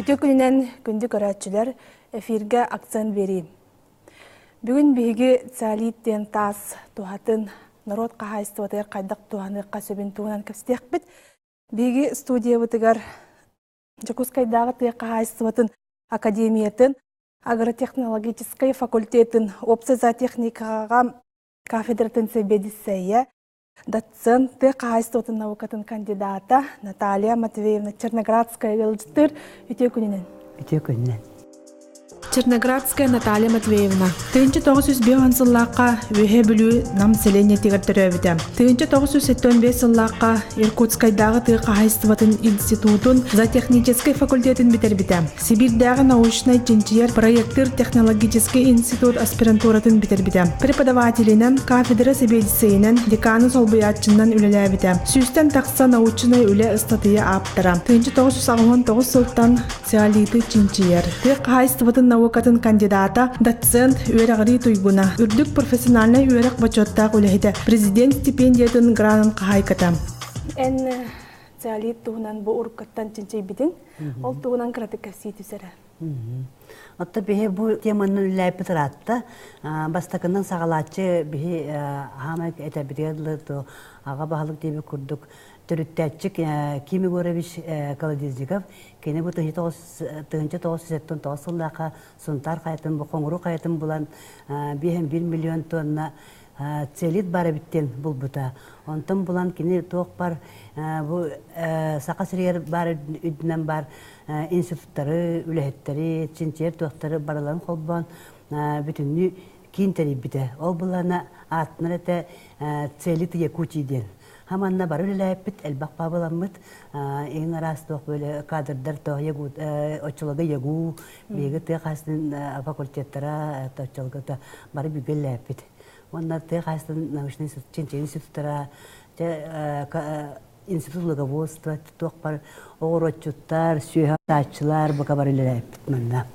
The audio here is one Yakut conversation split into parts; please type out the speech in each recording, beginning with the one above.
Үтүө күнүнэн күндү көрөөччүлэр, эфиргэ акцент биэрии. Бүгүн биһиги цеолит диэн таас туһатын норуот хаһаайыстыбатыгар хайдах туһаныахха сөбүн туһунан кэпсэтиэхпит. Биһиги студиябытыгар Дьокуускайдааҕы тыа хаһаайыстыбатын академиятын агротехнологическай факультетын общай зоотехникаҕа кафедратын сэбиэдиссэйэ, доцент, тыа хаһаайыстыбатын наукатын кандидата Наталья Матвеевна Черноградская ыалдьыттыыр. Үтүө күнүнэн. Үтүө күнүнэн. Черноградская Наталья Матвеевна 1905 сыллаахха Үөһээ Бүлүү Нам сэлиэнньэтигэр төрөөбүтэ. 1975 сыллаахха Иркутскайдааҕы тыа хаһаайыстыбатын институтун зоотехническай факультетын бүтэрбитэ. Сибиирдээҕи научнай чинчийэр проектыр технологическай институт аспирантуратын бүтэрбитэ. Преподавателинэн, кафедра сэбиэдиссэйинэн, деканы солбуйааччынан үлэлээбитэ. Сүүстэн тахса научнай үлэ ыстатыйа ааптара. 1989 сылтан цеолиты чинчийэр. Тыа хаһаайыстыбатын наукатын кандидата, доцент, үөрэҕирии туйгуна, үрдүк профессиональнай үөрэх бочуоттаах үлэһитэ, президент стипендиятын гранын хаһаайката. Эн цеолит туһунан бу уруккаттан чинчийбитиҥ. Ол туһунан кыратык кэпсии түсэрэ. Отто биһи бу теманы үлэлээппит ыраатта. Бастакынан саҕалааччы биһи хаамай этэрбитигэр дылы аҕа баһылык диэбит курдук төрүттээччи Ким Егорович Колодезников кини бу 1979 сыллаахха Сунтаар хайатын бу Хоҥуру хайатын булан 5,1 миллион тонна целит бар эбит диэн булбута. Онтон булан кини туох бар бу Саха сиригэр баар үрдүнэн бар институттары, үлэһиттэри, чинчийэр туохтары барыларын холбоон бүтүннүү киин тэрийбитэ. Ол былаана ааттанар этэ Целит Якутии диэн. Хаманна бары үлэлээппит, элбэх баабыламмыт, иҥ араас туох бөлө кадрдар то оччолорго ЯГУ, биһиги тыа хаһаайыстыбатын факультеттара оччолорго бары бииргэ үлэлээппит. Уонна тыа хаһаайыстыбатын научнай чинчийэр институттара, институт луговодства туох бар оҕуруотчуттар, сүөһү атааччылар бука бары үлэлээппит манна.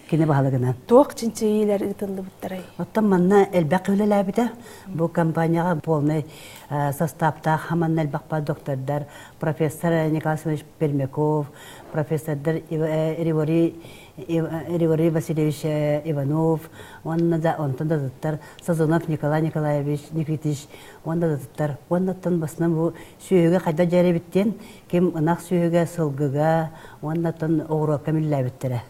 Кини баһылыгынан. Туох чинчийиилэр ыытыллыбыттарай? Оттон манна элбэх үлэлээбитэ. Бу компанияҕа полный составтаах хаманна элбэх бар доктордар, профессор Николай Семенович Пермяков, профессордар Григорий Григорий Васильевич Иванов, уонна да онтон да туттар Сазонов Николай Николаевич Никитич уонна да туттар. Уоннаттан басынан бу сүөһүгэ хайда дьээрэбит диэн ким ынах сүөһүгэ, сылгыга уоннаттан оҕуруокка миллээбиттэрэ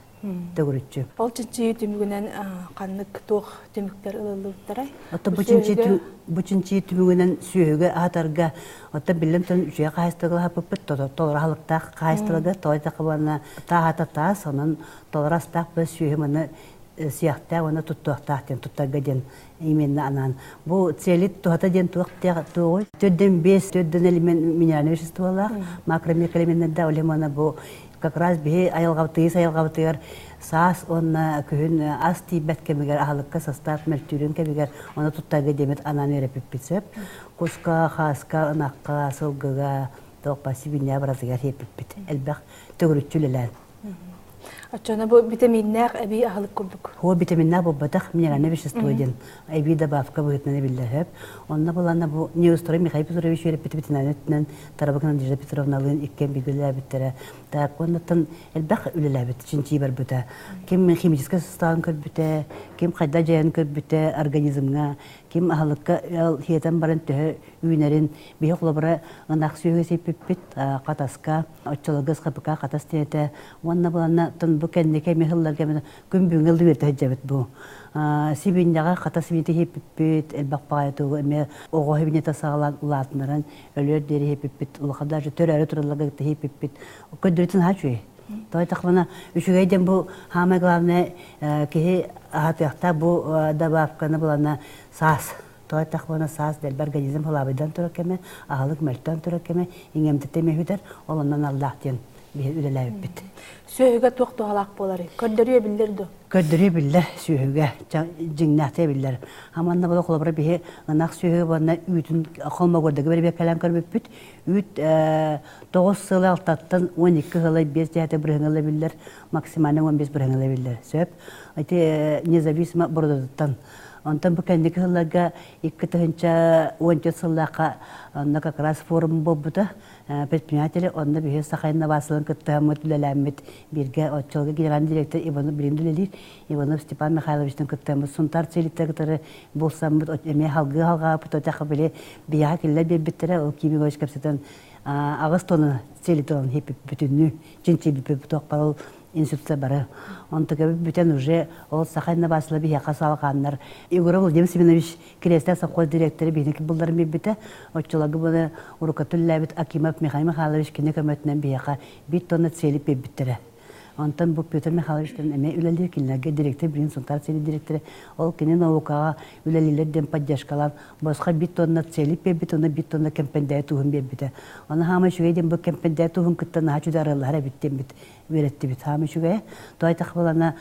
төгүрүччү. Ол чинчийии түмүгүнэн ханнык туох түмүктэр ылыллыбыттарай? Оттон бу чинчийии бу чинчийии түмүгүнэн сүөһүгэ аһатарга оттон биллэн туран үчүгэй хаһаайыстыбаҕа аһаппыппыт толору аһылыктаах хаһаайыстыбага тоҕо диэтэххэ уонна тааһата таас онон толору астаах бу сүөһү маны сиэхтээх уонна туттуохтаах диэн туттарга диэн именно анаан бу целит туһата диэн туох туоҕуй төрдөн бес төрдөн элемент минеральный веществолаах макромикроэлеменнэрдээх олемона бу как раз биһи айылҕабытыгар айылҕабытыгар саас уонна күһүн ас тиийбэт кэмигэр аһылыкка састаап мөлтүүрүн кэмигэр ону туттарга диэмит анаан үөрэппиппит сөп куска хааска ынахха сылгыга туох сибинньэ барытыгар сиэппиппит элбэх төгүрүччү үлэлээн Оччоно бу витаминнээх эбии аһылык курдук. Хо витаминнээх буолбатах, минеральное вещество диэн эбии добавка быһыытынан эбиллэр сөп. Онно буланна бу Неустрой Михаил Петрович үөрэппит ветеринария өттүнэн Тарабыкина Надежда Петровналыын иккиэн бииргэ үлэлээбиттэрэ. Так, оннуттан элбэх үлэлээбит, чинчии барбыта. Ким химическэй составын көрбүтэ, ким хайда дьайан көрбүтэ организмҥа, ким аһылыкка хиэтэн баран төһө үүнэрин биһи холобура ынах сүөһү сиппиппит хатаска оччолорго СХПК хатас диэтэ уонна буланна тон бу кэнники эми сылларга күн бүгүҥҥэ ылы сылдьабыт бу сибинньэҕэ хатас сибинньэтэ иһиппиппит элбэх баҕайы тугу эмиэ оҕо сибинньэтэ саҕалаан улаатыннаран өлүөр диэри иһиппиппит улахан даже төрөөрү туралларга кытта иһиппиппит көрдөрүүтүн наһаа үчүгэй Тойтахпына үчүгэй диэн бу самое главное киһи аһатыахтаах бу добавканы булана саас Тоҕо эттэхпинэ, саас дэлби организм халаабайдан турар кэмэ, аһылык мөлтөөн турар кэмэ, иҥэмтэтэ эмиэ сүтэр, ол онон аллаах диэн биһи үлэлээбиппит. Сүөһүгэ туох туһалаах буоларый? Көрдөрүө биллэр дуо? Көрдөрүө биллэр сүөһүгэ, дьиҥнээхтик биллэр. Аманна була холобура биһи ынах сүөһү уонна үүтүн холмогордугу бэрэбиэркэлээн көрбүппүт. Үүт 9 сылы алтаттан 12 сылы 5 дьээтэ бырыһыҥа биллэр, максимально 15 бырыһыҥа биллэр. Сөп. Ити независимо бородатыттан. Онтон бу кэнники сылларга 2014 сыллаахха онно как раз форум буолбута. Предприниматели онно биһи Саха инновацияларын кыттыһаммыт үлэлээммит бииргэ оччолорго генеральный директор Иванов билин үлэлиир. Иванов Степан Михайловичтан кыттыһаммыт Сунтаар целиттэ кытары булсаммыт эмиэ халгыы халҕаабыт отяха били биһиэхэ киллэр биэрбиттэрэ ол Ким Егорович кэпсэтэн аҕыс тонна целитон бүтүннүү чинчийбиппит туохпар ол институтта бары. Онтукабыт бүтэн уже ол Саха инновациялар биһиэхэ салҕааннар Егоров Владимир Семенович Кириэстээх совхоз директора биһини булларын билбитэ. Оччолорго буны урукка үллээбит Акимов Михаил Михайлович кини көмөтүнэн биһиэхэ биир тонна цели биэрбиттэрэ. Онтон бу Петр Михайловичтан эмиэ үлэлиир кинилэргэ директор билин Сунтаар цели директора ол кини наукаҕа үлэлииллэр диэн поддержкалаан босхо биир тонна цели биэрбит уонна биир тонна кэмпэндээйи тууһун биэрбитэ. Ону хаама үчүгэй диэн бу кэмпэндээйи тууһун кытта наһаа үчүгэй арыаллаһар эбит диэммит үөрэттибит. Хаама үчүгэйэ. Тоайтах балана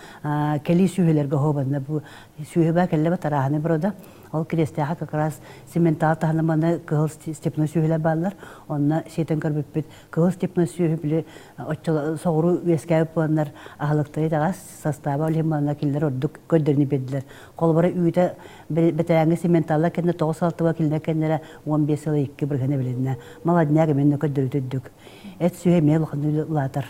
кэлии сүөһүлэргэ оһуобанна бу сүөһү баа кэллэ тарааһыны борода. Ол Кириэстээхэ как раз цементаал таһынан маны кыһыл степной сүөһүлэр бааллар. Онно сиэтэн көрбүппүт. Кыһыл степной сүөһү били оччо соҕуруу үөскээбит буоланнар аһылыктары итэҕэс састааба ол иһин манна кинилэр ордук көрдөрүнү биэрдилэр. Холобура үүтэ бэтэрээҥҥэ цементаллар кэннэ 9 6 кинилэр кэннэрэ 15 сыл 2 бырыһыана билиннэ. Молодняк эмиэ көрдөрүүтэ үрдүк. Эт сүөһэ эмиэ улахан улаатар.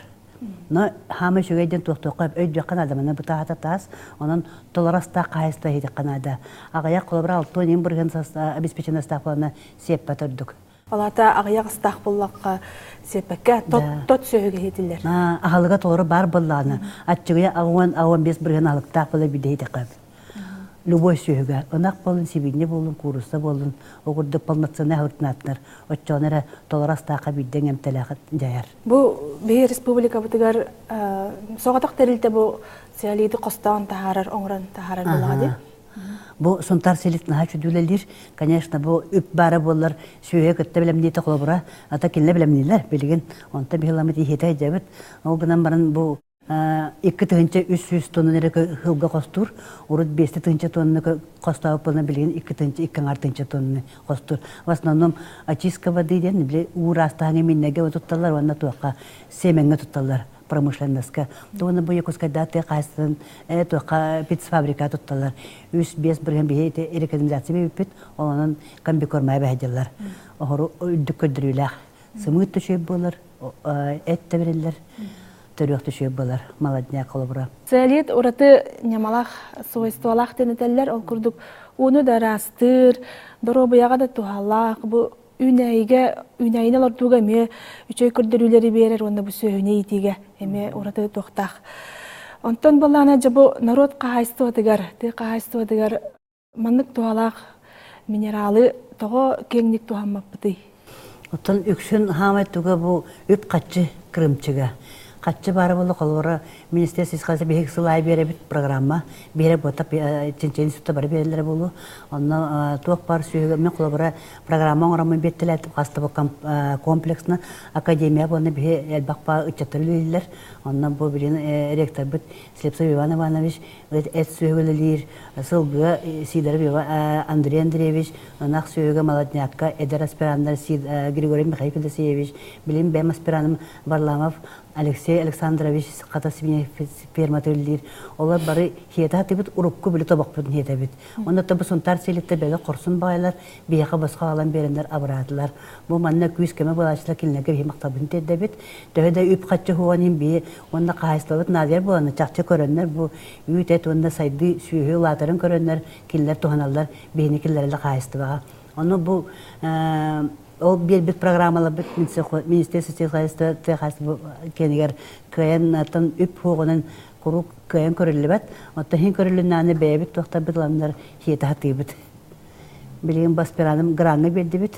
Но хаама үчүгэй диэн туохтуохха өйдүөххэ наада маны бытаата таас онон толорастаах хаһайыста иһитэххэ наада. Аҕыйах холобура 60 бырыһын обеспеченностаах буолана сиэппэт ордук. Алата аҕыйах астаах буллахха сиэппэккэ тот тот сүөһүгэ иһитиллэр. Аһылыга толору бар буоллаҕына аччыгыйа 65 бырыһын аһылыктаах буола бидэһитэхэ. Любой сүөһүгэ ынах буолун, сибиинньэ буолун, куурусса буолун, ол курдук полноценный аһылыктанааттар оччоҕуна эрэ толору астаахха биирдэ эмтэлээх дьайар. Бу биһи республикабытыгар соҕотох тэрилтэ бу цеолиты хостоон таһаарар, оҥорон таһаарар буолаҕа дии. Бу Сунтаар селит наһаа чүдүүлэлиир. Конечно, бу үп баара буоллар сүөһэ кытта бэлэмниитэ холобура, ата кинилэр бэлэмнииллэр билигин. Онтон биһиламмыт иһиэтэ дьэбит. Ол гынан баран бу 2300 тонна эрэ сылга хостуур. Урут 5 тыһыынча тонна хостообут буолан билигин 2 тыһыынча 2 аҥаар тыһыынча тонна хостуур. В основном очистка воды диэн били уу ыраастааһыҥҥа миннэгэ тутталлар уонна туохха семеҥҥэ тутталлар промышленноска. Тугуна бу Якутскайда тыа хаһаайыстыбатын туохха пиццфабрика тутталлар. 3-5 бырыһын биһи ити рекомендация биэрбиппит, онон комбикормая бэһэдьаллар. Оһору үрдүк көрдөрүүлээх. Сымыыт төшөй буолар, эт да бериллэр, төрүөх төшөй буолар, молодняк холобура. Цеолит ураты ньамалаах свойстволаах диэн этэллэр. Ол курдук ууну да ыраастыыр, доруобуйаҕа да туһалаах. Бу үүнээйигэ үүнээйини олордууга эмиэ үчүгэй көрдөрүүлэри биэрэр уонна бу сүөһүнү иитиигэ эмиэ ураты туохтаах. Онтон былаана дьэ бу норуот хаһаайыстыбатыгар, тыа хаһаайыстыбатыгар маннык туһалаах минералы тоҕо киэҥник туһаммаппытый? Оттон үксүн хаамай туга бу үп-хаччы кырымчыга. Хаччы баара буолла холобура министерство сельскохозяйства биһиги сыл аайы биэрэбит программа биэрэ буота чинчийэн институтта бары биэрэллэрэ буолуо. Онно туох баар сүөһүгэ мен холобура программа оҥороммун биэртэлээтим хас да комплексно академия буолна биһи элбэх баа ыччаттар үлэлииллэр. Онно бу билин ректорбыт Слепцов Иван Иванович эт сүөһү үлэлиир, сылгыга Сидоров Андрей Андреевич, ынах сүөһүгэ молоднякка эдэр аспираннар Григорий Михаил Федосеевич, билин бэйэм аспираным Варламов Алексей Александрович хата фермата үлэлиир. Олор бары хиэтэ хатыбыт урукку били тобохпутун хиэтэбит. Онно бу Сунтаар сиэлиттэ бэгэ хорсун баҕайылар биһиэхэ босхо аҕалан биэрэннэр абыраатылар. Бу манна күүс-көмө буолааччылар кинилэргэ биһи махталбытын тиэрдэбит. Төһө да үп-харчы хуоҕан иһин биһи уонна хаһаайыстыбабыт наадыйар буоланна чахчы көрөннөр бу үүт-эт уонна сайдыы сүөһү улаатарын көрөннөр кинилэр туһаналлар биһини киллэрэллэр хаһаайыстыбаҕа. Ону бу ол биэрбит программаларбыт министерство сельскохозяйства тыа хаһаайыстыба киэнигэр кыайан үп хуоҕунан куруук кыайан көрүллүбэт. Оттон иһин көрүлүннэҕинэ бэйэбит туохтарбыт ыланнар хиэтэ сатыыбыт. Билигин баспираным граҥҥа биэрдибит.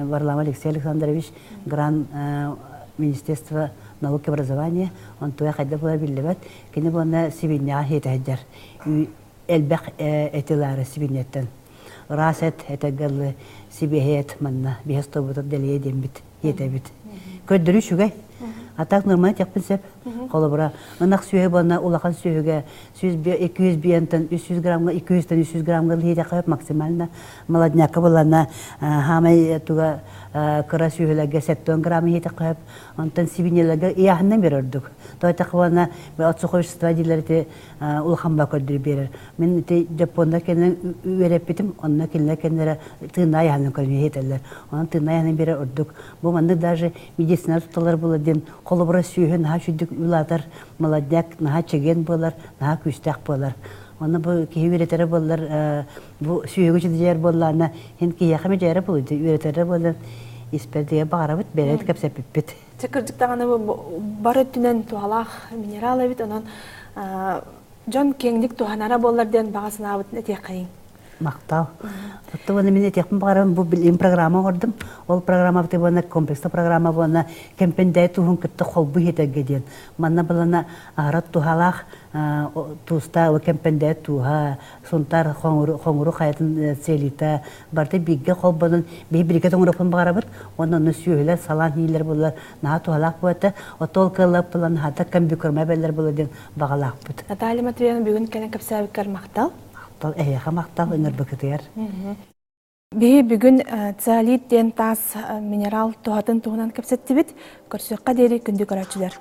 Варламов Алексей Александрович гран Министерство науки и образования. Онтуга хайда буола биллибэт. Кини буонна сибинньэҕэ хиэтэ сылдьар. Элбэх эти ылаары сибинньэттэн. Ыраас эт этэргэ сибиэһэй эт манна биһэс тобутур дэлиэ диэммит хиэтэбит. Көрдөрүү үчүгэй. А так нормально тиэхпин сөп. Холобура, ынах сүөһү буолна улахан сүөһүгэ 200 биэнтэн 300 граммга 200-тэн 300 граммга лиһиэтэххэ максимально молодняка булана хаамай туга кыра сүөһүлэргэ 70 грамм иһиэтэххэ онтон сибиньэлэргэ ыйааһыннан берер ордук. Тойтах уонна от суховещества дииллэр ити улахан ба көрдөрүү биэрэр. Мин ити Дьоппуоннар кэннин үөрэппитим, онно кинилэр кэннилэрэ тыыннаах ыйааһынын көрөн иһитэллэр. Онон тыыннаах ыйааһынын биэрэр ордук. Бу маннык даже медицина тутталар буолар диэн холобура сүөһү наһаа үчүгдүк улаатар, молодняк наһаа чэгиэн буолар, наһаа күүстээх буолар. Онно бу киһи үөрэтэрэ буоллар, бу сүөһүгү дьиэр буоллаана, һин киһиэхэ мэдьээрэ буолуй үөрэтэрэ буолан испэрдигэ баҕарабыт, бэйэбит кэпсэппиппит. Чэ кырдьык даҕаны бары өттүнэн туһалаах минерал эбит, онон дьон киэҥник туһанара буоллар диэн баҕа санаабытын этиэххэйиҥ. Махтал. Оттон уонна мин этиэхпин баҕарабын, бу билим программа оҥордум. Ол программа буолна комплекслы программа буолна Кэмпэндээйи туһун кытта холбуу иһитэргэ диэн. Манна балана аһара туһалаах туустаах Кэмпэндээйи тууһа, Сунтаар хоҥуру хайатын целита барыта бииргэ холбонон биһи биригэ тоҥоруохпун баҕарабыт. Уонна онно сүөһүлэр салаан иилэр буоллар наһаа туһалаах буолта. Отол кыаллап булан хата комбикорма бэллэр буолар диэн баҕалаахпыт. Наталья Матвеевна бүгүн кэлэн кэпсээбиккэр махтал. Махтал, эһиэхэ махтал, ыҥырбыкытыгар. Биһи бүгүн цеолит диэн таас минерал туһатын туһунан кэпсэттибит. Көрсүөххэ диэри күндү көрөөччүлэр.